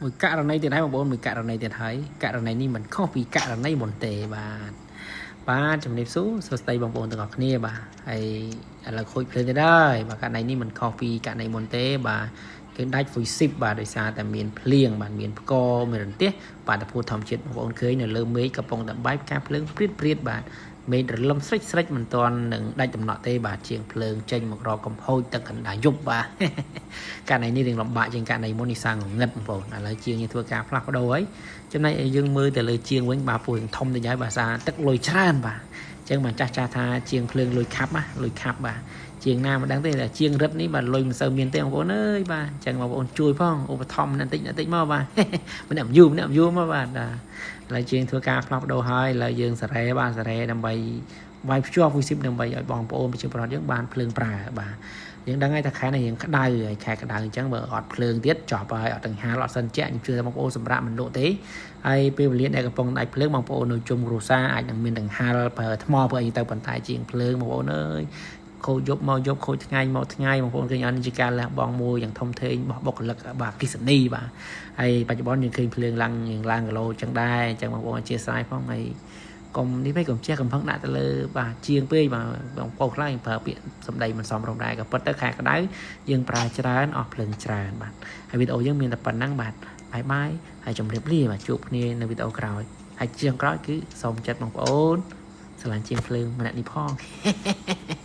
មួយករណីទៀតហើយបងប្អូនមួយករណីទៀតហើយករណីនេះមិនខុសពីករណីមុនទេបាទបាទជំរាបសួរសួស្តីបងប្អូនទាំងអស់គ្នាបាទហើយឥឡូវខូចភ្លើងទៀតហើយបាទករណីនេះមិនខុសពីករណីមុនទេបាទគឺដាច់ fusible បាទដោយសារតែមានភ្លៀងបាទមានផ្គរមានរន្ទះបាទតពូធម្មជាតិបងប្អូនឃើញនៅលើមេឃកំពុងតែបែបការភ្លើងព្រាតព្រាតបាទមេឃរលឹមស្រិចស្រិចមិនទាន់នឹងដាច់ដំណក់ទេបាទជាងភ្លើងចេញមករកកំហូចទឹកកណ្ដាលយប់បាទ ករណីនេះរៀងលំបាកជាងករណីមុននេះសាងងឹតបងប្អូនឥឡូវជាងយើងធ្វើការផ្លាស់ប្ដូរហើយចំណែកឯយើងមើលទៅលើជាងវិញបាទពោះរៀងធំតិចហើយបាទសារទឹកលុយច្រើនបាទអញ្ចឹងបាទចាស់ចាស់ថាជាងភ្លើងលុយខាប់ណាលុយខាប់បាទជាងណាមិនដឹងទេតែជាងរឹតនេះបាទលុយមិនសូវមានទេបងប្អូនអើយបាទអញ្ចឹងបងប្អូនជួយផងឧបត្ថម្ភបន្តិចបន្តិចមកបាទ ម្នាក់យូរម្នាក់យូរមកបាទឥឡូវជាងធ្វើការផ្លាស់ប្ដូរហើយឥឡូវយើងសារ៉េបាទសារ៉េដើម្បីវាយភ្ជាប់វិសិបដើម្បីឲ្យបងប្អូនប្រជាពលរដ្ឋយើងបានភ្លើងប្រើបាទយើងដឹងហើយថាខែនេះរៀងក្តៅហើយខែក្តៅអញ្ចឹងបើអត់ភ្លើងទៀតចប់ហើយអត់ទាំងហាលអត់សិនជាក់ខ្ញុំជឿថាបងប្អូនសម្រាប់មិនលក់ទេហើយពេលវេលាដែលកំពុងដាច់ភ្លើងបងប្អូននៅជុំគ្រួសារអាចនឹងមានទាំងហាលប្រើថ្មប្រើអីទៅប៉ុន្តែជាងភ្លើងបងប្អូនអើយខូចយប់មកយប់ខូចថ្ងៃមកថ្ងៃបងប្អូនឃើញអត់នេះជាការលះបង់មួយយ៉ាងធំធេងរបស់បុគ្គលិកបាទអគ្គិសនីបាទហើយបច្ចុប្បន្នយើងឃើញភ្លើងឡើងឡើងគីឡូអញ្ចឹងដែរអញ្ចឹងបងប្អូនអធិស្ឋានផងហើយកុំនេះពេកកុំចេះកំផឹងដាក់ទៅលើបាទជាងពេកបាទបងប្អូនខ្លះយើងប្រើពាក្យសម្ដីមិនសមរម្យដែរក៏ប៉ុន្តែខែក្តៅយើងប្រើច្រើនអស់ភ្លើងច្រើនបាទហើយវីដេអូយើងមានតែប៉ុណ្ណឹងបាទ bye bye ហើយជម្រាបលាបាទជួបគ្នានៅវីដេអូក្រោយហើយជាងក្រោយគឺសូមចិត្តបងប្អូនស្រឡាញ់ជាងភ្លើងម្នាក់នេះផង។